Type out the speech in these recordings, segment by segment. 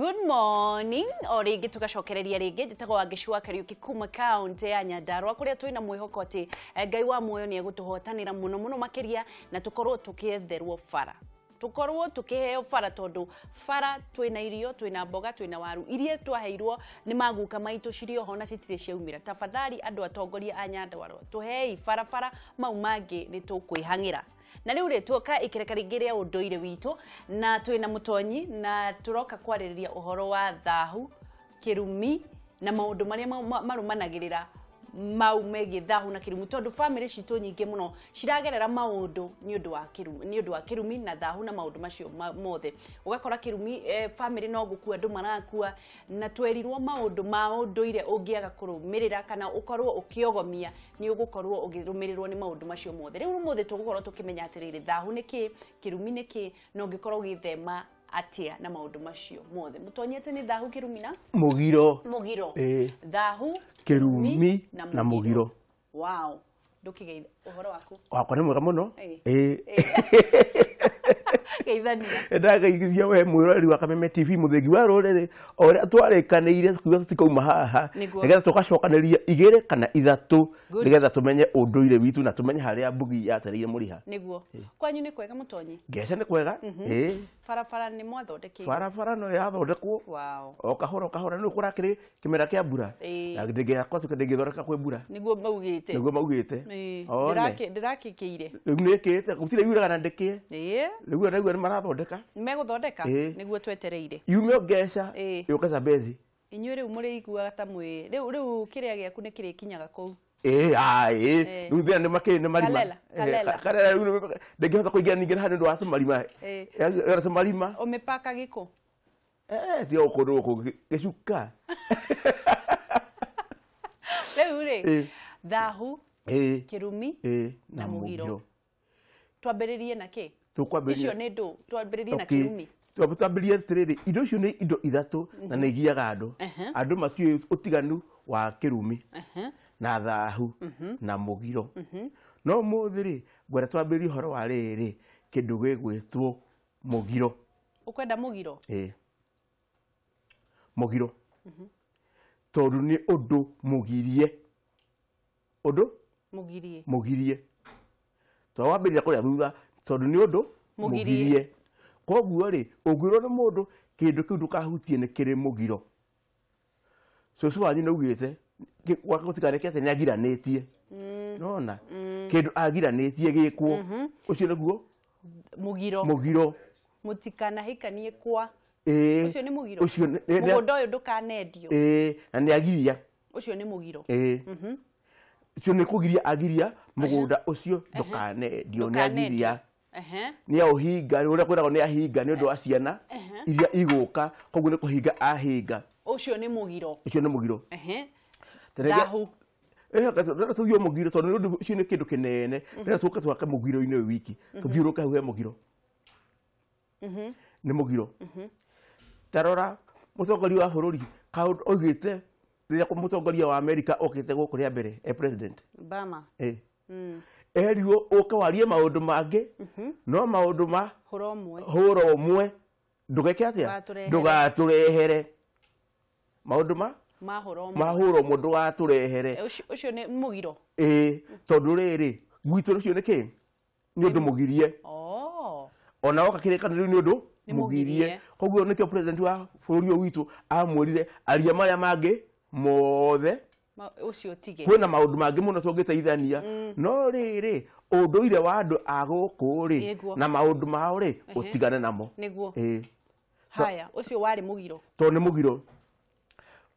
Good morning o rĩngĩ tũgacokereria rĩngĩ njĩtagwo Wangeci wa Kariuki kuma kaunti ya Nyandarua kũrĩa twĩna mwĩhoko atĩ Ngai wa muoyo nĩ egũtũhotanĩra mũno mũno makĩria na tũkorwo tũkĩetherwo bara, tukorwo tukiheo bara tondu bara twina irio, twina mboga, twina waru iria twaheirwo ni maguka maitu cirĩ oho na citirĩ ciaumĩra. Tafadhali andu atongoria a Nyandarua tuhei barabara mau mangĩ nĩ tũkwĩhang'ĩra. Na rĩu rĩ tuoka ikereka rĩngĩ rĩa ũndũire witũ na twĩna mũtonyi na tũroka kwarĩrĩria ũhoro wa thahu, kĩrumi na maũndũ marĩa marũmanagĩrĩra mau megiĩ thahu na kĩrumi tondu family citũ nyingĩ mũno ciragerera maũndũ nĩ ũndũ wa kĩrumi, nĩ ũndũ wa kĩrumi na thahu na maũndũ macio mothe. Ũgakora kĩrumi family no gũkua andũ marakua na twerirwo maũndũ ma ũndũire ũngĩaga kũrũmĩrĩra kana ũkorwo ũkĩogomia nĩ ũgũkorwo ũkĩrũmĩrĩrwo nĩ maũndũ macio mothe. Rĩu ũmũthĩ tũgũkorwo tũkĩmenya atĩrĩrĩ thahu nĩ kĩ, kĩrumi nĩ kĩ, na ũngĩkorwo ũgĩthema atia na maũndũ macio mothe. Mũtonyete nĩ thahu, kĩrumi na mũgiro. Mũgiro. Thahu, kĩrumi na mũgiro. Wow. Ndũkĩgeithia ũhoro waku? Wakwa nĩ mwega mũno. Geithania. Ndageithia we mwĩroreri wa Kameme TV mũthengi wa rũrĩrĩ o ũrĩa twarĩkanĩire tukiuga tũtikauma haha nĩgetha tũgacokanĩria igĩrĩ kana ithatũ nĩgetha tũmenye ũndũire witũ na tũmenye harĩa mbugi yatereire mũriha. Nĩguo. Kwanyu nĩ kwega mũtonyi? Ngeca nĩ kwega. Barabara nĩ mwathondekeirwo? Barabara no yathondekwo. Wow. O kahora o kahora nĩ kũrakĩrĩ kĩmera kĩa mbura. Na ndĩngĩakwa tuka ndĩngĩthondeka kwĩ mbura. Nĩguo maugĩte. Nĩguo maugĩte. Ndĩrakĩkĩire. Rĩu nĩkĩte gũtirĩ yuraga na ndĩkĩe. Rĩu rĩu nĩ marathondeka. Megũthondeka? Nĩguo twetereire. Yume Ngeca yũke Zambezi. Inyuĩ rĩu mũrĩiguaga ta mwĩ rĩu rĩu kĩrĩa gĩaku nĩ kĩrĩkinyaga kũu. Rĩu thĩna nĩ makĩ nĩ marima. Kalela. Kalela rĩu ndĩngĩhota kũingĩra ningĩ na nĩ ũndũ wa tũmarima. Ya tũmarima. Ũmĩpaka gĩkũ? Ti o kũndũ gũkũ gĩcuka. Rĩu rĩ thahu, kĩrumi na mũgiro. Twambĩrĩrie na kĩ? Icio nĩ ndũ twambĩrĩrie na kĩrumi. Twambĩrĩrie atĩrĩrĩ indo icio nĩ indo ithatũ na nĩ igiaga andũ. Andũ matiũĩ ũtiganu wa kĩrumi na thahu na mũgiro. No ũmũthĩ rĩ ngwenda twambĩrĩrie ũhoro wa rĩrĩ kĩndũ gĩgwĩtwo mũgiro. Ũkwenda mũgiro? Mũgiro. Tondũ nĩ ũndũ mũgirie. Ũndũ? Mũgirie. Mũgirie. Twambĩrĩria kũrĩa thutha tondũ nĩ ũndũ mũgirie. Koguo rĩ ũngĩrwo nĩ mũndũ kĩndũ kĩu ndũkahutie nĩ kĩrĩ mũgiro. Cũcũ wanyu nĩ augĩte gũtikaneke atĩ nĩ agiranĩtie. Nĩwona? Kĩndũ agiranĩtie gĩkwo. Ũcio nĩguo mũgiro. Mũgiro. Mũtikanahikanie kwa. Ũcio nĩ mũgiro. Ũcio mũgũnda ũyũ ndũkanendio. Na nĩ agiria. Ũcio nĩ mũgiro. Ũcio nĩ kũgiria agiria mũgũnda ũcio ndũkanendio nĩ agiria. Nĩ aũhinga ũrĩa kwĩragwo nĩ ahinga nĩ ũndũ wa ciana iria igũka koguo nĩ kũhinga ahinga. Ũcio nĩ mũgiro. Ũcio nĩ mũgiro. Thahu. Tũthiĩ mũgiro tondũ nĩ ũndũ ũcio nĩ kĩndũ kĩnene. Rĩrĩa tũke twake mũgiro-inĩ ũyũ wiki tũthiũrũrũke hau he mũgiro. Nĩ mũgiro. Ta rora mũtongoria wa bũrũri kaũndũ oigĩte rĩrĩa mũtongoria wa Amerika okĩte gũkũ rĩa mbere e president Obama. Erirwo ũke warie maũndũ mangĩ no maũndũ ma hũra ũmwe ndũgeke atĩa ndũgatũrehere maũndũ ma hũra ũmwe ndũgatũrehere. Ũcio nĩ mũgiro. Tondũ rĩrĩ gwitũ ũcio nĩ kĩ? Nĩ ũndũ mũgirie. Ona woka kĩrĩkanĩro rĩu nĩ ũndũ mũgirie. Koguo nĩkĩo president wa bũrũri ũyũ witũ amwĩrire aria marĩa mangĩ mothe ũcio tige. Kwĩna maũndũ mangĩ mũno tũngĩteithania no rĩrĩ ũndũire wa andũ a gũkũ rĩ na maũndũ mao rĩ ũtigane namo. Nĩguo. Haya ũcio warĩ mũgiro. Tondũ nĩ mũgiro.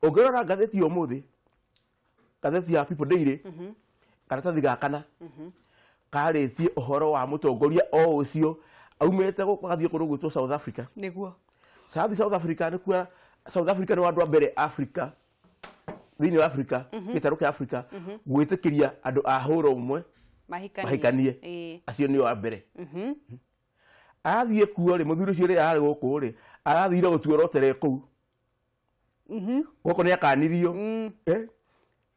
Ũngĩrora ngathĩti ya ũmũthĩ ngathĩti ya People Daily karatathi ga kana karĩtie ũhoro wa mũtongoria o ũcio aumĩte gũkũ agathiĩ kũndũ gwĩtwo South Africa. Nĩguo. South Africa nĩkuo South Africa nĩ andũ a mbere Africa thĩinĩ wa Africa gĩtarũ kĩa Africa gwĩtĩkĩria andũ a hũra ũmwe mahikanie. Acio nĩo a mbere. Athiĩ kuo rĩ mũthuri ũcio rĩrĩa arĩ gũkũ rĩ arathire gũtuo kũu. Gũkũ nĩ akanirio.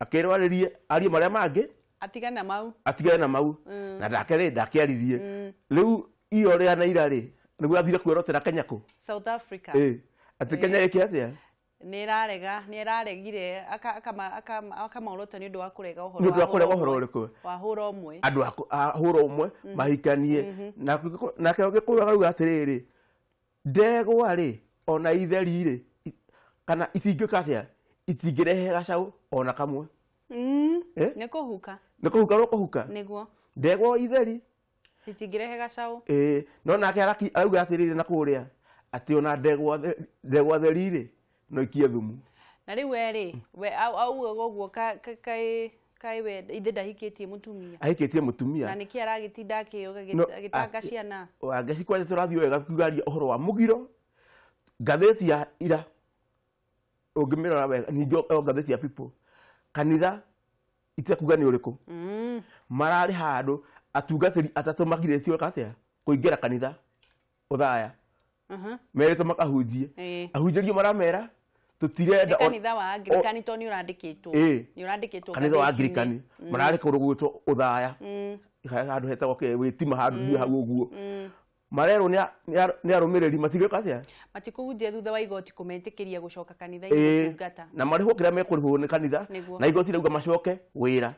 Akĩrwo arĩrie arie marĩa mangĩ atigane na mau. Atigane na mau. Na ndake rĩ ndakĩaririe. Rĩu iyo rĩa na ira rĩ nĩguo athire kwĩrotera Kenya kũ? South Africa. Atĩ Kenya ĩke atĩa? Nĩ ĩrarega, nĩ ĩraregire akamaorota nĩ ũndũ wa kũrega ũhoro. Nĩ ũndũ wa kũrega ũhoro ũrĩkũ? Wa hũra ũmwe. Andũ a hũra ũmwe mahikanie. Nake Gĩkũyũ akauga atĩrĩrĩ, ndegwa rĩ ona itheri rĩ kana itingĩka atĩa? Itingĩrehe gacaũ ona kamwe. Nĩ kũhuka. Nĩ kũhuka rwo kũhuka. Nĩguo. Ndegwa itheri itingĩrehe gacaũ. No nake arauga atĩrĩrĩ na kũrĩa atĩ ona ndegwa theri rĩ no ikie thumu. Na rĩu we rĩ, we auga ũguo kaĩ we ithe ndahikĩtie mũtumia. Ahikĩtie mũtumia. Na nĩkĩ aragĩtinda agĩtanga ciana? Wangeci kwanja tũrathiĩ wega kugaria ũhoro wa mũgiro. Ngathĩti ya ira ũngĩmĩrora wega ningĩ o ngathĩti ya People, kanitha itekuga nĩ ũrĩkũ mararĩ handũ atungatĩri atatũ magirĩtio atĩa kũingĩra kanitha ũthaya. Merĩtwo makahunjie. Ahunjĩrio maramera tũtirenda. Nĩ kanitha wa Anglikani tondũ nĩ ũrandĩkĩtwo. Nĩ ũrandĩkĩtwo kanitha wa Anglikani mararĩ kũndũ gwĩtwo ũthaya handũ hetagwo wĩtima handũ hau ũguo. Marerwo nĩ arũmĩrĩri matigĩka atĩa? Matikũhunjia thutha wa igoti kũmetĩkĩria gũcoka kanitha-inĩ gũtungata. Na marĩhwo kĩrĩa mekũrĩhwo nĩ kanitha na igoti rĩauga macoke wĩra.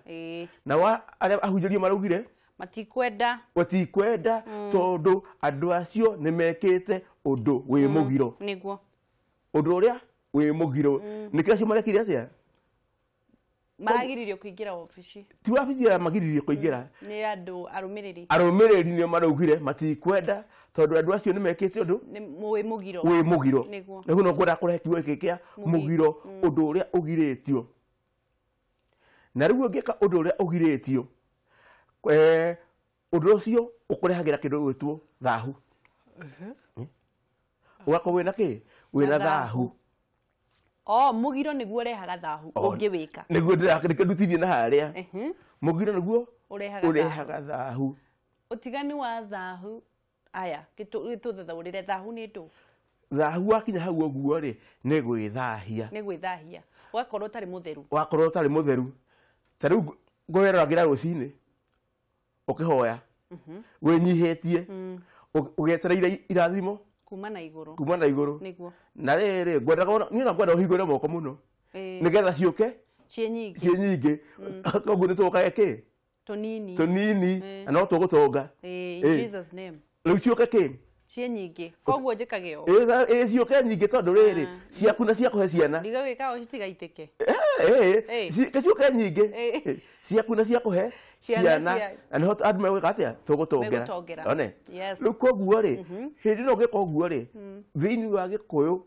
Na wa arĩa ahunjĩrio maraugire matikwenda. Matikwenda tondũ andũ acio nĩ mekĩte ũndũ wĩ mũgiro. Nĩguo. Ũndũ ũrĩa wĩ mũgiro. Nĩkĩo acio marekire atĩa? Maragiririo kũingĩra wabici. Ti wabici ya magiririo kũingĩra. Nĩ andũ arũmĩrĩri. Arũmĩrĩri nĩo maraugire matikwenda tondũ andũ acio nĩ mekĩte ũndũ wĩ mũgiro. Wĩ mũgiro. Nĩguo. Nĩguo no ngwenda kũrehe kiugo gĩkĩ kĩa mũgiro, ũndũ ũrĩa ũgirĩtio. Na rĩu ũngĩka ũndũ ũrĩa ũgirĩtio, ũndũ ũcio ũkũrehagĩra kĩndũ gĩgwĩtwo thahu. Ũgakorwo wĩna kĩ? Wĩna thahu. O mũgiro nĩguo ũrehaga thahu ũngĩwĩka. Nĩguo ndĩrakĩndutithie na harĩa. Mũgiro nĩguo ũrehaga thahu. Ũtiganu wa thahu aya gĩtũthathaũrĩre thahu nĩ ndũ? Thahu wakinya hau ũguo rĩ nĩ gwĩthahia. Nĩ gwĩthahia. Ũgakorwo ũtarĩ mũtheru. Wakorwo ũtarĩ mũtheru. Ta rĩu ngwĩroragĩra rũcinĩ ũkĩhoya wĩnyihĩtie ũgetereire irathimo kuma na igũrũ. Kuma na igũrũ. Nĩguo. Na rĩrĩ ngwendaga niĩ na ngwenda ũhingũre moko mũno nĩgetha ciũke ciĩ nyingĩ. Ciĩ nyingĩ. Koguo nĩ tũgũkae kĩ? Tũnini. Tũnini na no tũgũtonga. In Jesus name. Rĩu ciũke kĩ? Ciĩ nyingĩ. Koguo njĩkage ũũ. Ciũke nyingĩ tondũ rĩrĩ ciaku na ciakũhe ciana. Ndigagwĩka ũũ citigaitĩke. Ciũke nyingĩ. Ciaku na ciakũhe ciana. Na nĩho andũ megwĩka atĩa? Tũgũtongera. One? Rĩu koguo rĩ, hĩndĩ ĩno ũngĩka ũguo rĩ, thĩinĩ wa Gĩkũyũ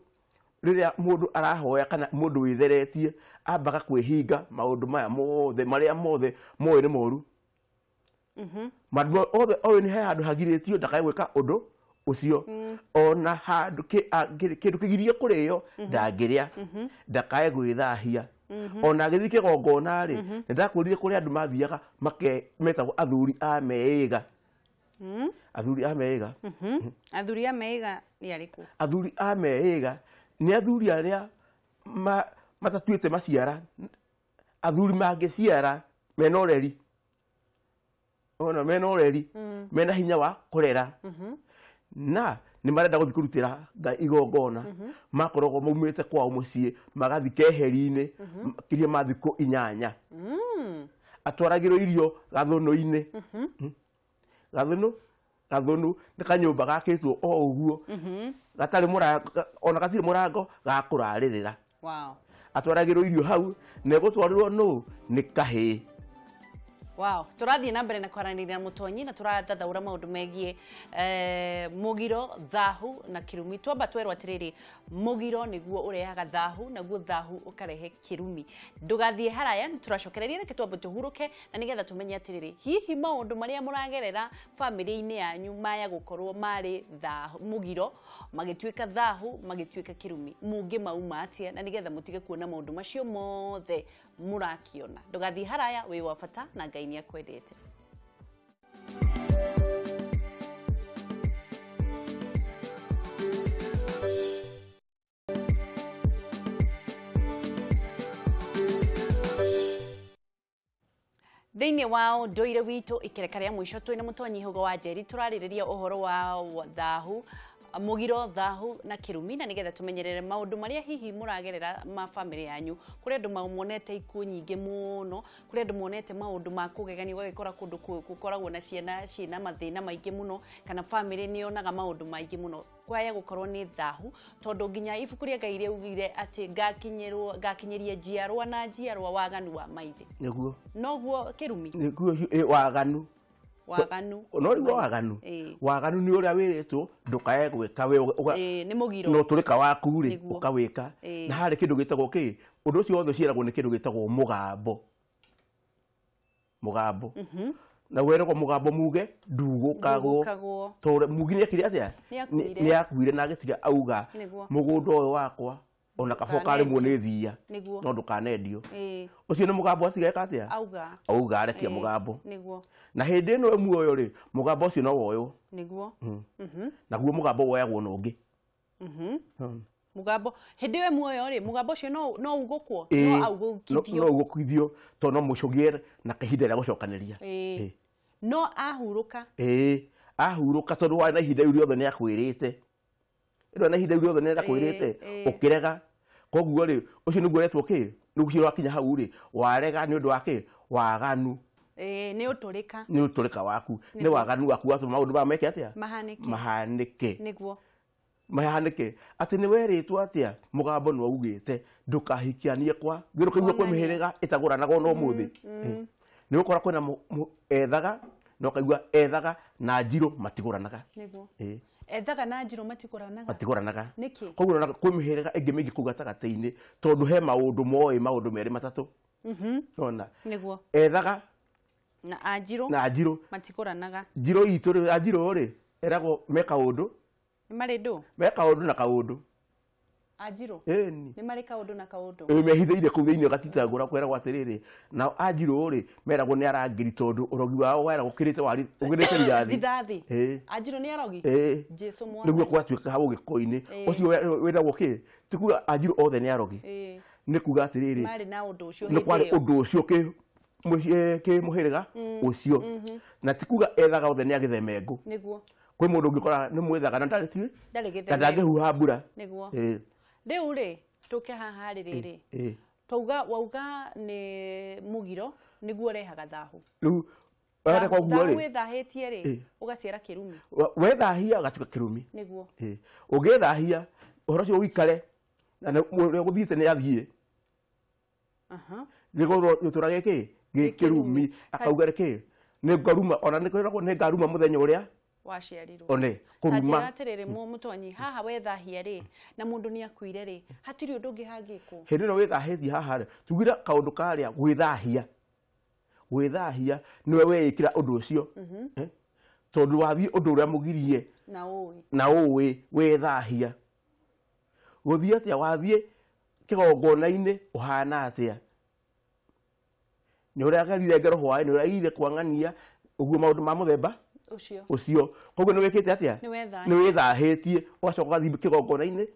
rĩrĩa mũndũ arahoya kana mũndũ wĩtheretie ambaga kwĩhinga maũndũ maya mothe marĩa mothe moĩ nĩ moru. Maũndũ othe oĩ nĩ he handũ hagirĩtio ndakae gwĩka ũndũ ũcio. Ona handũ kĩndũ kĩgirie kũrĩo ndangĩrĩa, ndakae gwĩthahia. Ona agĩthiĩ kĩgongona rĩ, nĩ ndakwĩrire kũrĩ andũ mathiaga metagwo athuri a meĩga. Athuri a meĩga. Athuri a meĩga nĩ arĩkũ? Athuri a meĩga nĩ athuri arĩa matatuĩte maciara, athuri mangĩciara mena ũreri. Ona mena ũreri, mena hinya wa kũrera. Na nĩ marenda gũthiĩ kũrutĩra Ngai igongona, makoragwo maumĩte kwao mũciĩ magathiĩ keheri-inĩ makĩria ma thikũ 8. Atwaragĩrwo irio gathũnũ-inĩ. Gathũnũ, gathũnũ nĩ kanyũmba gakĩtwo o ũguo gatarĩ mũrango, ona gatirĩ mũrango ga kũrarĩrĩra. Wow. Atwaragĩrwo irio hau na egũtwarĩrwo nũ? Nĩ kahĩĩ. Wow, tũrathiĩ na mbere na kwaranĩria na Mũtonyi na tũrathathaũra maũndũ megiĩ mũgiro, thahu na kĩrumi. Twamba twerwo atĩrĩrĩ, mũgiro nĩguo ũrehaga thahu naguo thahu ũkarehe kĩrumi. Ndũgathiĩ haraya, nĩ tũracokereria, reke twambe tũhurũke na nĩgetha tũmenye atĩrĩrĩ, hihi maũndũ marĩa mũragerera bamĩrĩ-inĩ yanyu maya gũkorwo marĩ thahu, mũgiro magĩtuĩka thahu, magĩtuĩka kĩrumi, mũngĩmauma atĩa na nĩgetha mũtige kuona maũndũ macio mothe mũrakiona. Ndũgathiĩ haraya, wĩ wa bata na Ngai nĩ akwendete. Thĩinĩ wa ũndũire witũ ikereka rĩa mũico twĩna Mũtonyi Hũgo wa Njeri tũrarĩrĩria ũhoro wa thahu, Mũgiro, thahu na kĩrumi, na nĩgetha tũmenyerere maũndũ marĩa hihi mũragerera ma family yanyu. Kũrĩ andũ monete ikuũ nyingĩ mũno, kũrĩ andũ monete maũndũ ma kũgegania, ũgagĩkora kũndũ gũkoragwo na ciana ciĩna mathĩna maingĩ mũno, kana family nĩ yonaga maũndũ maingĩ mũno. Kwaya gũkorwo nĩ thahu, tondũ nginya ibuku rĩa Ngai rĩaugire atĩ ngakinyĩria njiarwa na njiarwa waganu wa maithe. Nĩguo. Noguo kĩrumi. Nĩguo waganu. Waganu. No rĩu waganu. Waganu nĩ ũrĩa wĩrĩtwo ndũkae gwĩka we nĩ mũgiro. No tũrĩka waku rĩ ũkawĩka. Na harĩ kĩndũ gĩtagwo kĩ? Ũndũ ũcio wothe ũciaragwo nĩ kĩndũ gĩtagwo mũgambo. Mũgambo. Na weragwo mũgambo muge ndugũkagwo. Tondũ mugi nĩekire atĩa? Nĩakuire na agĩtiga auga mũgũnda ũyũ wakwa ona kaba ũkarĩmwo nĩ thiia no ndũkanendio. Ũcio nĩ mũgambo atiga eka atĩa? Auga arekia mũgambo. Na hĩndĩ ĩno muoyo rĩ, mũgambo ũcio no woywo. Nĩguo. Naguo mũgambo woyagwo na ũngĩ. Mũgambo hĩndĩ ĩyo muoyo rĩ, mũgambo ũcio no ugũkwo, no augũkithio. No ugũkithio tondũ no mũcũgĩre na kahinda rĩa gũcokanĩria. No ahurũka. Ahurũka tondũ warĩ na ihinda rĩu rĩothe nĩakwĩrĩte. Ĩno na ihinda rĩu rĩothe nĩakwĩrĩte ũkĩrega. Koguo rĩ, ũcio nĩguo ũretwo kĩ? Nĩguo ũcio wakinya hau rĩ, warega nĩ ũndũ wa kĩ? Waganu. Nĩ ũtũrĩka. Nĩ ũtũrĩka waku. Nĩ waganu waku watũma maũndũ maya meke atĩa? Mahanĩke. Mahanĩke. Nĩguo. Mahanĩke. Atĩ nĩ werĩtwo atĩa? Mũgambo nĩ waugĩte ndũkahikianie kwa. Ngĩrũ kũigua kwĩ mĩhĩrĩga ĩtagũranaga ona ũmũthĩ. Nĩ ũgũkora kwĩna ethaga, na ũkaigua ethaga na njirũ matigũranaga. Nĩguo. Ethaga na njirũ matigũranaga. Matigũranaga. Nĩkĩ? Koguo ũronaga kwĩ mĩhĩrĩga ĩngĩ mĩingĩ kũu gatagatĩ-inĩ tondũ he maũndũ moĩ maũndũ merĩ matatũ. Ona. Nĩguo. Ethaga na anjirũ. Na anjirũ. Matigũranaga. Njirũ itũ rĩ, anjirũ rĩ, eragwo me kaũndũ. Nĩ marĩ ndũ? Me kaũndũ na kaũndũ. Anjirũ? Ĩni. Nĩ marĩ kaũndũ na kaũndũ. Mehithĩire kũu thĩinĩ ũgatitangũra kweragwo atĩrĩrĩ, nao anjirũ rĩ, meragwo nĩ arangĩri tondũ ũrogi wao weragwo ũkĩrĩte wari, ũkĩrĩte rithathi. Rithathi? Anjirũ nĩ arogi? Jesũ mwathani. Nĩguo gwatuĩka hau Gĩkũyũ-inĩ. Ũcio wĩragwo kĩ? Ti kuga anjirũ othe nĩ arogi. Nĩ kuga atĩrĩrĩ, marĩ na ũndũ ũcio nĩ kwarĩ hĩndĩ ĩyo. ũndũ ũcio kĩ mũhĩrĩga ũcio. Na ti kuga ethaga othe nĩ agĩthemengũ. Nĩguo. Kwĩ mũndũ ũngĩkora nĩ mwethaga na ndarĩ ti? Ndarĩ gĩthemengũ. Na ndangĩhuha mbura. Nĩguo. Rĩu rĩ, tũke haha rĩrĩ. Twauga wauga nĩ mũgiro nĩguo ũrehaga thahu. Rĩu wareka ũguo rĩ. Thahu wĩthahĩtie rĩ, ũgaciara kĩrumi. Wethahia ũgatuĩka kĩrumi. Nĩguo. Ũngĩthahia ũhoro ũcio ũikare na ũrĩa ũgũthiĩte nĩ athiĩ. Gĩkorwo gĩtũra gĩkĩ gĩ kĩrumi akauga kĩ nĩ ngaruma ona nĩ kwĩragwo nĩ ngaruma mũthenya ũrĩa waciarirwo. One kũruma. Ta njĩra atĩrĩrĩ mũtonyi, haha wethahia rĩ na mũndũ nĩ akuire rĩ, hatirĩ ũndũ ũngĩ hangĩkwo. Hĩndĩ ĩno wĩthahĩtie haha rĩ, tugire kaũndũ karĩa gwĩthahia. Gwĩthahia nĩwe weĩkĩra ũndũ ũcio. Tondũ wathiĩ ũndũ ũrĩa mũgirie na ũĩ. Na ũĩ wĩthahia. Gũthiĩ atĩa wathiĩ kĩgongona-inĩ ũhana atĩa? Nĩ ũragerire ngero hwaĩ, nĩ ũragerire kwang'ania ũguo maũndũ ma mũthemba ũcio. Ũcio. Koguo nĩ wĩkĩte atĩa? Nĩ wethahĩtie. Nĩ wĩthahĩtie, ũgacoka ũgathiĩ kĩgongona-inĩ.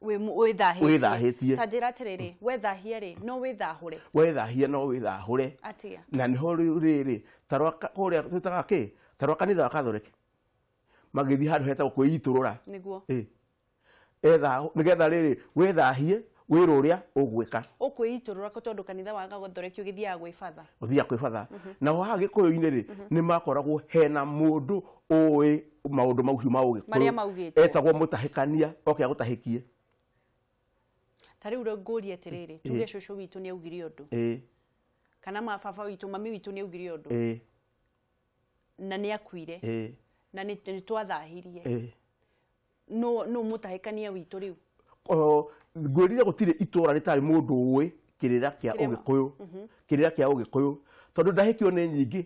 Wĩthahĩtie. Wĩthahĩtie. Ta njĩra atĩrĩrĩ, wethahia rĩ, no wĩthahũre. Wethahia no wĩthahũre. Atĩa? Na nĩho rĩu rĩrĩ, ta rwa kũrĩa twĩtaga kĩ? Ta rwa kanitha wa Katholeki. Magĩthiĩ handũ hetagwo kwĩitũrũra. Nĩguo. Etha, nĩgetha rĩrĩ, wĩthahie, wĩrwo ũrĩa ũgwĩka. Ũkwĩitũrũra tondũ kanitha wa Katholeki ũgĩthiaga gwĩ batha. Ũthiaga kwĩ batha. Na haha Gĩkũyũ-inĩ rĩ, nĩ makoragwo hena mũndũ ũĩ maũndũ macio ma Ũgĩkũyũ. Marĩa maugĩtwo. Etagwo mũtahĩkania, oke agũtahĩkie. Ta rĩu ngũrie atĩrĩrĩ, tuge cũcũ witũ nĩ augire ũndũ. Kana ma baba witũ, mami witũ nĩ augire ũndũ. Na nĩ akuire. Na nĩ twathahirie. No mũtahĩkania witũ rĩu. Ngwĩrire gũtirĩ itũra rĩtarĩ mũndũ ũĩ kĩrĩra kĩa Ũgĩkũyũ. Kĩrĩra kĩa Ũgĩkũyũ. Tondũ ndahĩkio nĩ nyingĩ.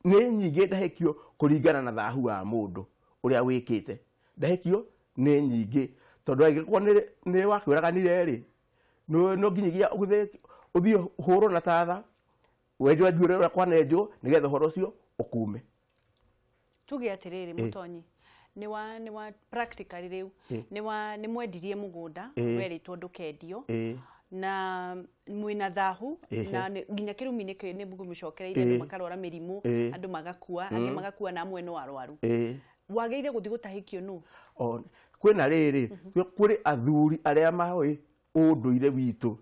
Nĩ nyingĩ ndahĩkio kũringana na thahu wa mũndũ ũrĩa wĩkĩte. Ndahĩkio nĩ nyingĩ. Tondũ angĩkorwo nĩ wakĩũraganire rĩ, no nginyagia ũthiĩ ũhũrwo na tatha, wenjwo njuĩrĩ ũrĩa kwanenjwo, nĩgetha ũhoro ũcio ũkume. Tuge atĩrĩrĩ mũtonyi, nĩ wa practically rĩu, nĩ mwendirie mũgũnda, werĩtwo ndũkendio, na mwĩna thahu, na nginya kĩrumi nĩ mũcokereire, andũ makarwara mĩrimũ, andũ magakua, angĩ magakua na amwe no arwaru. Wagĩrĩire gũthiĩ gũtahĩkio nũ? Kwĩna rĩrĩ, kũrĩ athuri arĩa maoĩ ũndũire witũ.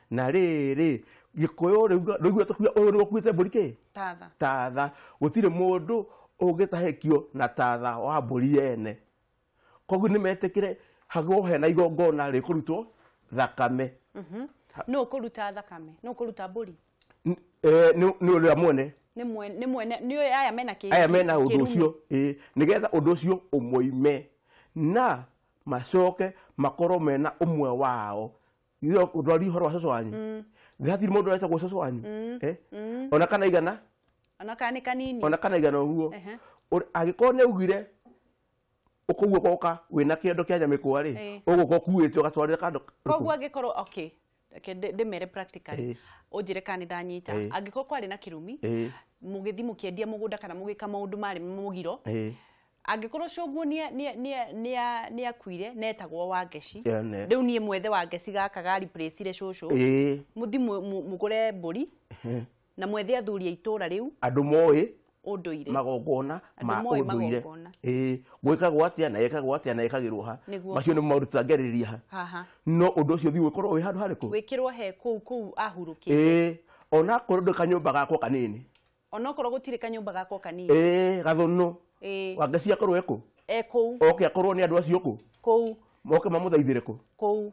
Na rĩrĩ, Gĩkũyũ rĩu tũkuga ũyũ nĩguo ũkuĩte mbũri kĩ? Tatha. Tatha. Gũtirĩ mũndũ ũngĩtahĩkio na tatha wa mbũri yene. Koguo nĩmetĩkĩre hagwo hena igongona rĩkũrutwo thakame. Nũ ũkũruta thakame? Nũ ũkũruta mbũri? Nĩ ũrĩa mwene. Nĩ mwene, nĩ aya mena kĩ? Aya mena ũndũ ũcio, nĩgetha ũndũ ũcio ũmoime na macoke makorwo mena ũmwe wao. Ndwari ũhoro wa cũcũ wanyu. Hatirĩ mũndũ wetagwo cũcũ wanyu. Ona kana igana? Ona kana nĩ kanini. Ona kana igana ũguo. Angĩkorwo nĩ augire ũkũguo goka wĩna kĩondo kĩa nyamĩkwa rĩ, ũgũka ũkuĩte ũgatwarĩra kando. Koguo angĩkorwo okay, reke ndĩmere practically. Ũnjĩre kana nĩndanyita. Angĩkorwo kwarĩ na kĩrumi, mũgĩthiĩ mũkĩendia mũgũnda kana mũgĩka maũndũ marĩ mũgiro, angĩkorwo cũguo nĩ akuire netagwo Wangeci, rĩu niĩ mwethe Wangeci gaka ga replace-ire cũcũ, mũthiĩ mũgũre mbũri na mwethe athuri a itũra rĩu, andũ moĩ ũndũire, magongona ma ũndũire, gwĩkagwo atĩa na ĩkagwo atĩa na ĩkagĩrwo ha, macio nĩ maũndũ tũtangĩarĩrĩria ha. No ũndũ ũcio ũthiĩ ũkorwo wĩ handũ harĩkũ? Wĩkĩrwo he kũu ahurũkĩte. Ona akorwo ndĩ kanyũmba gakwa kanini. Ona akorwo gũtirĩ kanyũmba gakwa kanini. Gathũnũ. Wangeci akorwo ekũ? Ekũu. Oke akorwo nĩ andũ acio kũ? Kũu. Moke mamũthaithĩre kũ? Kũu.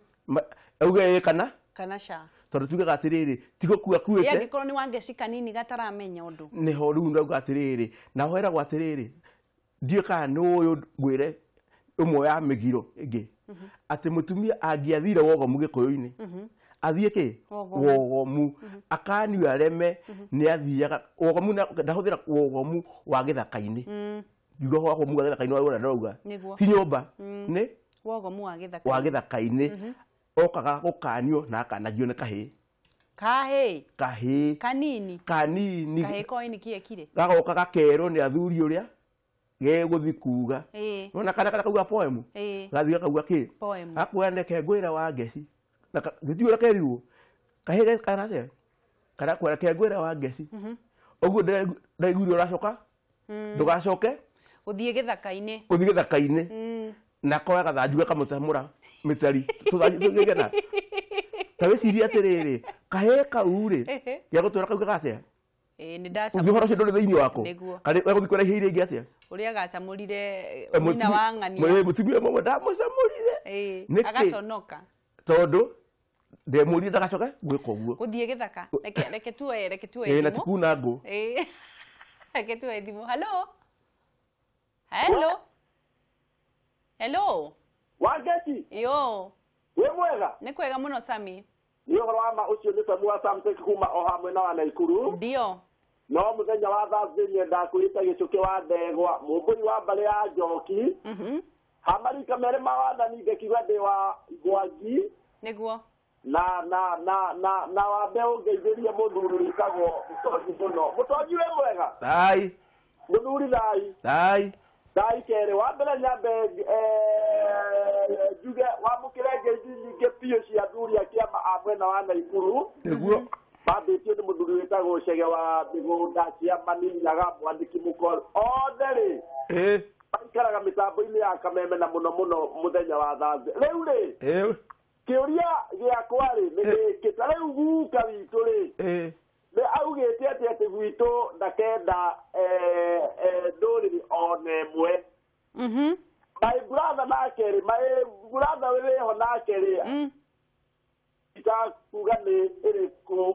Auge ĩ kana? Kana ca. Tondũ tugaga atĩrĩrĩ, ti gũkua akuĩte. Angĩkorwo nĩ Wangeci kanini gataramenya ũndũ. Nĩho rĩu ndauga atĩrĩrĩ, naho heragwo atĩrĩrĩ, ndiũĩ kana nĩ ũyũ ngwĩre ĩmwe ya mĩgiro ĩngĩ, atĩ mũtumia angĩathire wogomu Gĩkũyũ-inĩ, athiĩ kĩ? Wogomu. Akanio areme nĩ athiaga wogomu, ndahũthĩra wogomu wa gĩthaka-inĩ. Ngiuga wogomu wa gĩthaka-inĩ wa ndauga. Ti nyũmba, nĩ wogomu wa gĩthaka-inĩ. Wa gĩthaka-inĩ. Okaga gũkanio na akanagio nĩ kahĩĩ. Kahĩĩ? Kahĩĩ. Kanini? Kanini. Kahĩĩ koĩ nĩkĩ ekire? Gagoka gakerwo nĩ athuri ũrĩa gegũthiĩ kuga. Nĩwona kana kauga poem? Gathiĩ gakauga kĩ? Poem. Gakuoya reke ngwĩre Wangeci. Gĩtiũĩ ũrĩa kerirwo. Kahĩĩ kana atĩa? Karakwĩra reke ngwĩre Wangeci. Ũguo ndaiguire ũracoka? Ndũgacoke? Gũthiĩ gĩthaka-inĩ. Gũthiĩ gĩthaka-inĩ. Na koya gathanju gakamũtamũra mĩtari. Tũthanju tũngĩgena. Ta wĩcirie atĩrĩrĩ, kahĩĩ kau rĩ, gĩa gũtwĩra kaugaga atĩa? Nĩ ndacamũrire. Ũngĩ ũhoro ũcio ndũrĩ thĩinĩ wako? Karĩ egũthiĩ kwĩra ihĩĩ iria ingĩ atĩa? Ũrĩa gacamũrire nyina wa ng'ania. Mũtumia ũmwe ndamũcamũrire. Agaconoka. Tondũ ndemũrire ndagacoke gwĩka ũguo. Gũthiĩ gĩthaka. Reke tuoye, reke tuoye thimũ. Na ti kuna ngũ. Reke tuoye thimũ. Hello? Hello? Hello? Wangeci? Yo. Wĩ mwega? Nĩ kwega mũno Sami. Nĩ ũhoro wa ma ũcio nĩ Samu wa Samtech kuma o hamwe na wa Naikuru. Ndio. No mũthenya wa Thursday nyendaga kwĩta gĩcũkĩ wa ndegwa, mũmbũri wa mbarĩ ya Njoki. Hamarika merĩ ma wathani ngekiuga ndĩ wa Mwangi. Nĩguo. Na na na na na wambe ũngeithĩrie mũthuri wĩtagwo Mũtonyi mũno. Mũtonyi wĩ mwega? Thai. Mũthuri thai. Thai. Thai kerĩ, wa mbere nyambe njuge wamũkĩre ngeithi nyingĩ biũ cia athuri a kĩama a mwena wa Naikuru. Nĩguo. Mambĩtio nĩ mũthuri wĩtagwo Chege wa mĩgũnda kĩama Nyaga mwandĩki mũkoro. Othe rĩ maikaraga mĩtambo-inĩ ya Kameme na mũno mũno mũthenya wa Thursday. Rĩu rĩ, kĩũria gĩakwa rĩ nĩ gĩkĩ, ta rĩu guka witũ rĩ, nĩ augĩte atĩ atĩ gwitũ ndakenda ndũrĩrĩ ona ĩmwe. My brother nake rĩ, my brother wĩho nake rĩ, itakuga nĩ ĩrĩkũ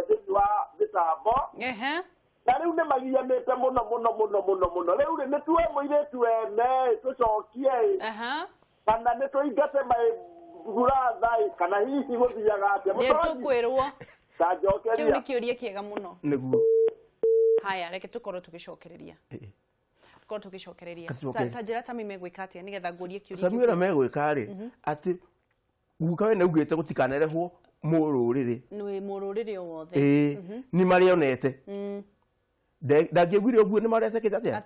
thĩinĩ wa mĩtambo. Na rĩu nĩ magianĩte mũno mũno mũno mũno mũno. Rĩu rĩ, nĩ tuoe mũirĩtu wene tũcokie kana nĩ tũingate my brother kana hihi gũthiaga atĩa? Nĩ tũkwĩrwo. Ta njokeria. Kĩu nĩ kĩũria kĩega mũno. Nĩguo. Haya, reke tũkorwo tũgĩcokereria. Tũkorwo tũgĩcokereria. Ta njĩra Tami megwĩka atĩa nĩgetha ngũrie kĩũria Sami ũrĩa megwĩka rĩ, atĩ guka we nĩaugĩte gũtikanerehwo mũrũrĩrĩ. Nĩ mũrũrĩrĩ o wothe. Nĩ marĩa onete. Ndangĩaugire ũguo nĩ marĩa acekete atĩa?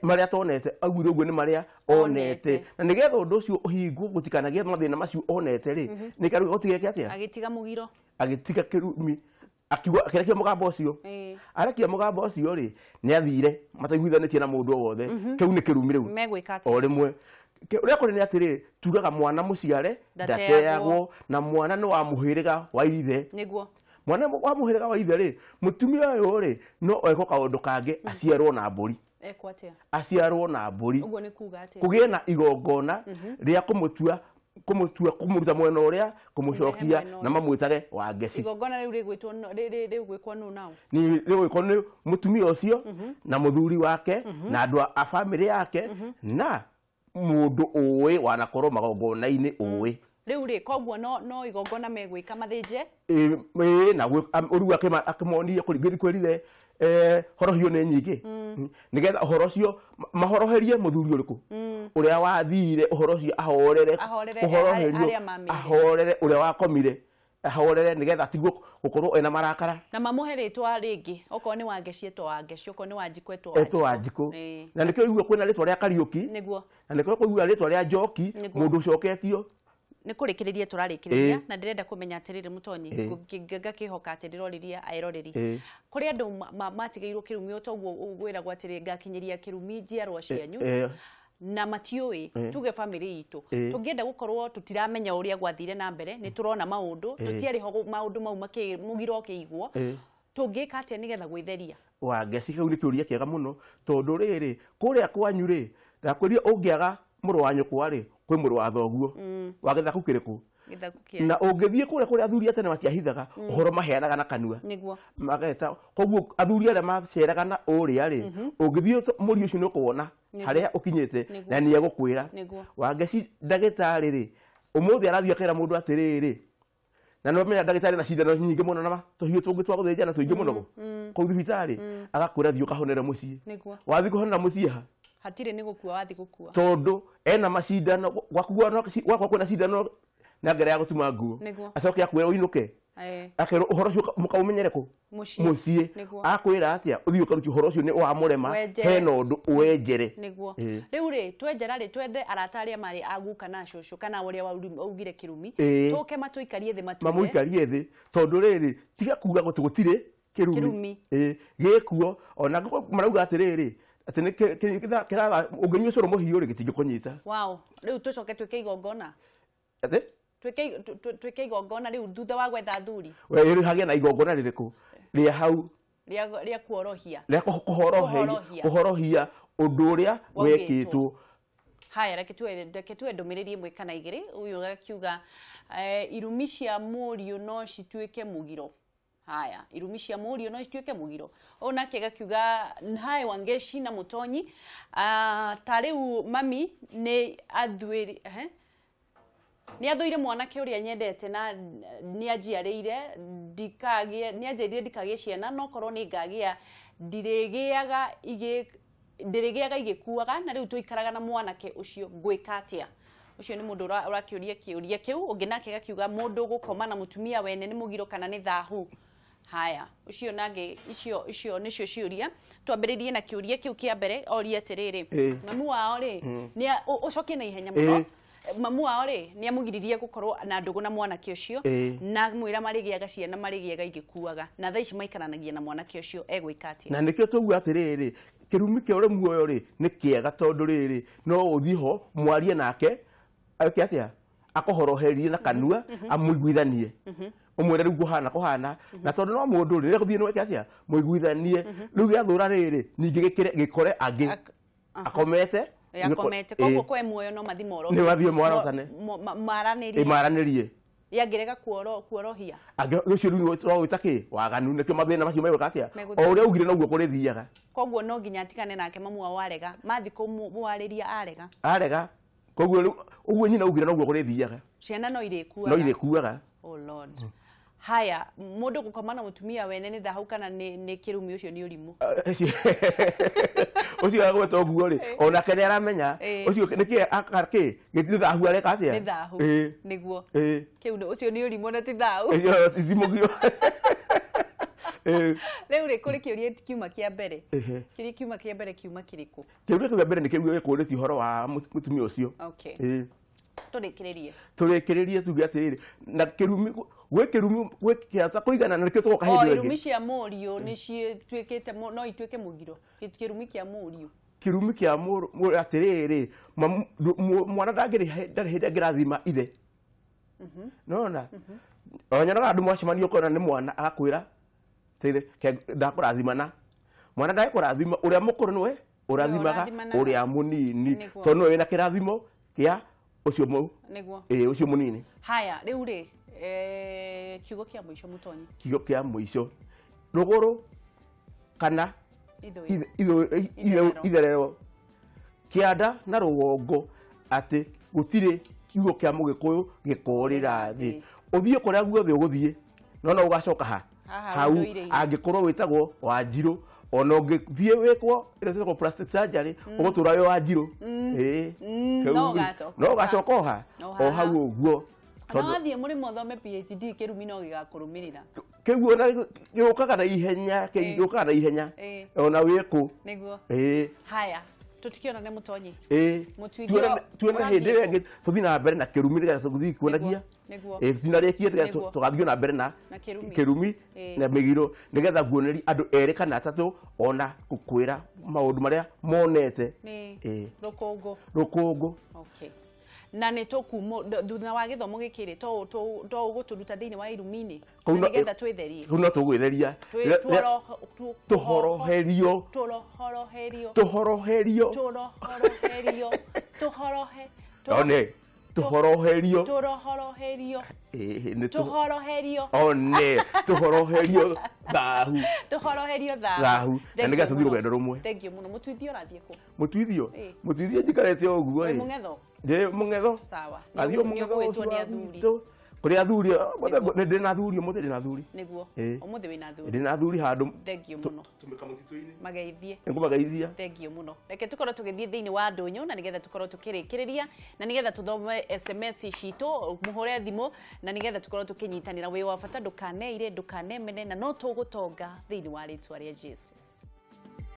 Marĩa atonete, augire ũguo nĩ marĩa onete. Na nĩgetha ũndũ ũcio ũhingwo gũtikanagĩe mathĩna macio onete rĩ, nĩ karũ gũtigeke atĩa? Agĩtiga mũgiro. Agĩtiga kĩrumi. Akiuga akĩrekia mũgambo ũcio. Arekia mũgambo ũcio rĩ, nĩ athire mataiguithanĩtie na mũndũ o wothe. Kĩu nĩ kĩrumi rĩu. Megwĩka atĩa? O rĩmwe. Ũrĩa kũrĩ nĩ atĩrĩ, tugaga mwana mũciare ndateagwo, na mwana nĩ wa mũhĩrĩga wa ithe. Nĩguo. Mwana wa mũhĩrĩga wa ithe rĩ, mũtumia ũyũ rĩ, no ekwo kaũndũ kangĩ, aciarwo na mbũri. Ekwo atĩa? Aciarwo na mbũri. Ũguo nĩ kuga atĩa? Kũgĩe na igongona rĩa kũmũtua, kũmũruta mwena ũrĩa, kũmũcokia na mamwĩtage Wangeci. Igongona rĩu rĩgwĩtwo rĩgwĩkwo nũ nao? Nĩ rĩgwĩkwo nĩ mũtumia ũcio na mũthuri wake na andũ a bamĩrĩ yake na mũndũ ũĩ wanakorwo magongona-inĩ ũĩ. Rĩu rĩ, koguo no igongona megwĩka mathĩnje? Ĩĩ, na ũrĩu akĩmonie kwĩrire horohio nĩ nyingĩ. Nĩgetha ũhoro ũcio mahoroherie mũthuri ũrĩkũ? Ũrĩa wathire ũhoro ũcio ahorere, ahorere ũrĩa wakomire, ahorere nĩgetha atigwo gũkorwo ena marakara. Na mamũhe rĩtwa rĩngĩ, okorwo nĩ Wangeci etwo Wangeci, okorwo nĩ Wanjikũ etwo Etwo Wanjikũ. Na nĩkĩo ũigua kwĩna rĩtwa rĩa Kariũki. Nĩguo. Na nĩkĩo kũigua rĩtwa rĩa Njoki, mũndũ ũcoketio. Nĩ kũrĩkĩrĩria tũrarĩkĩrĩria, na ndĩrenda kũmenya atĩrĩrĩ Mũtonyi, ngakĩhoka atĩ ndĩroririe aeroreri. Kũrĩ andũ matigĩirwo kĩrumi o toguo gwĩragwo atĩrĩ ngakinyĩria kĩrumi njiarwa cianyu, na matiũĩ, tuge bamĩrĩ itũ. Tũngĩenda gũkorwo tũtiramenya ũrĩa gwathire na mbere, nĩ tũrona maũndũ, tũtiarĩ ho maũndũ mau mũgiro ũkĩigwo. Tũngĩka atĩa nĩgetha gwĩtheria? Wangeci, kĩu nĩ kĩũria kĩega mũno, tondũ rĩrĩ, kũrĩa kwanyu rĩ, ndakwĩrire ũngĩaga mũrũ wa nyũkwa rĩ, kwĩ mũrũ wa thoguo. Wa gĩthaku kĩrĩkũ? Na ũngĩthiĩ kũrĩa kũrĩa athuri a tene matiahithaga, ũhoro maheanaga na kanua. Nĩguo. Mageta, koguo athuri arĩa maceraga na ũrĩa rĩ, ũngĩthiĩ mũriũ ũcio nĩ ũkuona harĩa ũkinyĩte na nĩ egũkwĩra. Wangeci ndagĩtarĩ rĩ, ũmũthĩ arathiĩ akera mũndũ atĩrĩrĩ, na no menya ndagĩtarĩ na cindano nyingĩ mũno na tũhiũ tũngĩ twa gũthĩnjana tũingĩ mũno kũu thibitarĩ, agakwĩra thiĩ ũkahonere mũciĩ. Wathiĩ kũhonera mũciĩ ha? Hatirĩ nĩ gũkua wathiĩ gũkua. Tondũ ena macindano, gwakwa kwĩna cindano na ngere ya gũtuma nguo. Acoke akwĩra ũinũke. Akerwo ũhoro ũcio mũkaũmenyere kũ? Mũciĩ. Akwĩra atĩa? Ũthiĩ ũkarute ũhoro ũcio nĩ wamũrema, hena ũndũ wenjere. Nĩguo. Rĩu rĩ, twenjera rĩ, twethe arata arĩa marĩ a guka na cũcũ kana ũrĩa waugire kĩrumi, tũke matũikarie thĩ matwĩre. Mamũikarie thĩ, tondũ rĩrĩ, tiga kuga gũtirĩ kĩrumi. Gĩkuo, ona marauga atĩrĩrĩ, atĩ nĩ kĩratha ũngĩnyua ũcũrũ mũhiũ rĩ, gĩtingĩkũnyita. Wow, rĩu tũcoke twĩke igongona. Atĩ? Twĩke igongona rĩu thutha wa gwetha athuri. We rĩu hagĩe na igongona rĩrĩkũ? Rĩa hau. Rĩa kuorohia. Rĩa kũhorohia ũndũ ũrĩa wekĩtwo. Haya, reke tuwe ndũmĩrĩri ĩmwe kana igĩrĩ. Ũyũ akiuga irumi cia mũriũ no cituĩke mũgiro. Haya, irumi cia mũriũ no cituĩke mũgiro. Ũyũ nake agakiuga hae Wangeci na Mũtonyi, ta rĩu mami nĩ athuĩri, nĩ athũire mwanake ũrĩa nyendete na nĩ anjiarĩire ndikagĩe, nĩ anjĩrire ndikagĩe ciana, no korwo nĩ ngagĩa ndĩrĩgĩaga igĩkuaga, na rĩu tũikaraga na mwanake ũcio, ngwĩka atĩa? Ũcio nĩ mũndũ ũrakĩũria kĩũria kĩu. Ũngĩ nake gakiuga mũndũ gũkoma na mũtumia wene nĩ mũgiro kana nĩ thahu. Haya, ũcio nangĩ, icio nĩcio ciũria. Twambĩrĩrie na kĩũria kĩu kĩa mbere, orie atĩrĩrĩ, mamu wao rĩ, nĩ ũcokie na ihenya mũno. Mamu wao rĩ, nĩ amũgiririe gũkorwo na ndũgũ na mwanake ũcio, na mwĩra marĩgĩaga ciana marĩgĩaga igĩkuaga, na thaa ici maikaranagia na mwanake ũcio, egwĩka atĩa? Na nĩkĩo tũuga atĩrĩrĩ, kĩrumi kĩa ũrĩ muoyo rĩ, nĩ kĩega tondũ rĩrĩ, no ũthiĩ ho mwarie nake, eke atĩa? Akũhoroherie na kanua, amũiguithanie. Ũmwĩre rĩu kũhana kũhana, na tondũ no mũndũ rĩ, rĩrĩa gũthiĩ nĩ weke atĩa? Mũiguithanie. Rĩu gĩathũra rĩrĩ, ningĩ gĩkore angĩ. Akomete. Akomete. Koguo kwe muoyo no mathiĩ moro. Nĩ mathiĩ morotane. Maranĩrie. Maranĩrie. Yangĩrega kuorohia. Angĩ ũcio rĩu tũrawĩta kĩ? Waganu, nĩkĩo mathĩna macio megwĩka atĩa? O ũrĩa augire noguo kũrĩthiaga. Koguo no nginya atigane nake mamu wao arega. Mathiĩ kũmwarĩria arega. Arega. Koguo rĩu ũguo nyina augire noguo kũrĩthiaga. Ciana no irĩkuaga. No irĩkuaga. Oh Lord. Haya, mũndũ gũkoma na mũtumia wene nĩ thahu kana nĩ kĩrumi, ũcio nĩ ũrimũ? Ũcio agweta ũguo rĩ, onake nĩ aramenya. Ũcio nĩkĩ kĩ? Nĩ thahu areka atĩa? Nĩ thahu. Nĩguo. Kĩu ũcio nĩ ũrimũ na ti thahu. Ti mũgiro. Rĩu rĩ, kũrĩ kĩũria kiuma kĩa mbere. Kĩũria kiuma kĩa mbere kiuma kĩrĩkũ? Kĩũria kĩa mbere nĩ kĩu gĩkũrĩtie ũhoro wa mũtumia ũcio. Okay. Tũrĩkĩrĩrie. Tũrĩkĩrĩrie tuge atĩrĩrĩ na kĩrumi gwĩ kĩrumi gwĩ kĩata kũigana na nĩkĩo tũgoka hĩndĩ ĩyo ĩngĩ. Irumi cia mũriũ nĩ cituĩkĩte no ituĩke mũgiro. Kĩrumi kĩa mũriũ. Kĩrumi kĩa mũrũ atĩrĩrĩ mwana ndangĩrĩ ndarĩ hĩndĩ angĩrathima ithe. Nona o nyonaga andũ mwacemania ũkona nĩ mwana agakwĩra ndakũrathimana. Mwana ndagĩkũrathima ũrĩa mũkũrũ nĩwe ũrathimaga ũrĩa mũnini tondũ nĩwe wĩna kĩrathimo kĩa ũcio nĩguo ũcio mũnini. Haya rĩu rĩ kiugo kĩa mũico Mũtonyi. Kiugo kĩa mũico rũgũrũ kana itherero kĩanda na rũgongo atĩ gũtirĩ kiugo kĩa mũgĩkũyũ gĩkorĩra thĩ. Ũthiĩ kũrĩa guothe ũgũthiĩ no no ũgacoka ha hau angĩkorwo wĩtagwo Wanjirũ ona ũngĩthiĩ wĩkwo ĩrĩa ĩtagwo plastic surgery ũgũtũra wĩ Wanjirũ. No ũgacoka o ha o hau ũguo. No wathiĩ mũrĩmo ũthome PhD kĩrumi no gĩgakũrũmĩrĩra. Kĩu ona gĩũkaga na ihenya gĩũkaga na ihenya ona wĩkũ. Nĩguo. Haya tũtikĩonane Mũtonyi. Tuone hĩndĩ ĩyo ĩngĩ tũthiĩ na mbere na kĩrumi nĩgetha tũthiĩ kuonagia. Tũtinarĩkie nĩgetha tũgathiĩ na mbere na kĩrumi na mĩgiro nĩgetha nguonerie andũ erĩ kana atatũ ona gũkwĩra maũndũ marĩa monete. Rũkũngũ. Rũkũngũ. Okay. Na nĩ tũkumo thutha wa gĩthomo gĩkĩ rĩ to ũgũtũruta thĩinĩ wa irumi-inĩ nĩgetha twĩtherie. Kũu no tũgwĩtheria. Tũhoroherio. Tũhoroherio. Tũhoroherio. Tũhoroherio. Tũhorohe. One. Tũhoroherio. Tũhoroherio. Tũhoroherio. One. Tũhoroherio thahu. Tũhoroherio thahu. Thahu. Na nĩgetha tũthiĩ rũgendo rũmwe. Thank you mũno. Mũtuithio ũrathiĩ kũ? Mũtuithio? Mũtuithio njikarĩte o ũguo. Wĩ mũng'etho? Ndĩ mũng'etho. Sawa. Athiĩ mũng'etho ũgwĩtwo nĩ athuri. Kũrĩ athuri nĩ ndĩ na athuri ũmũthĩ ndĩ na athuri. Nĩguo. Ũmũthĩ wĩna athuri. Ndĩ na athuri handũ. Thank you mũno. Tũmĩka mũtitũ-inĩ. Mageithie. Nĩngũmageithia. Thank you mũno. Reke tũkorwo tũgĩthiĩ thĩinĩ wa ndũnyũ na nĩgetha tũkorwo tũkĩrĩkĩrĩria na nĩgetha tũthome SMS citũ mũhũre thimũ na nĩgetha tũkorwo tũkĩnyitanĩra wĩ wa bata ndũkaneire ndũkanemene na no tũgũtonga thĩinĩ wa rĩtwa rĩa Jesu.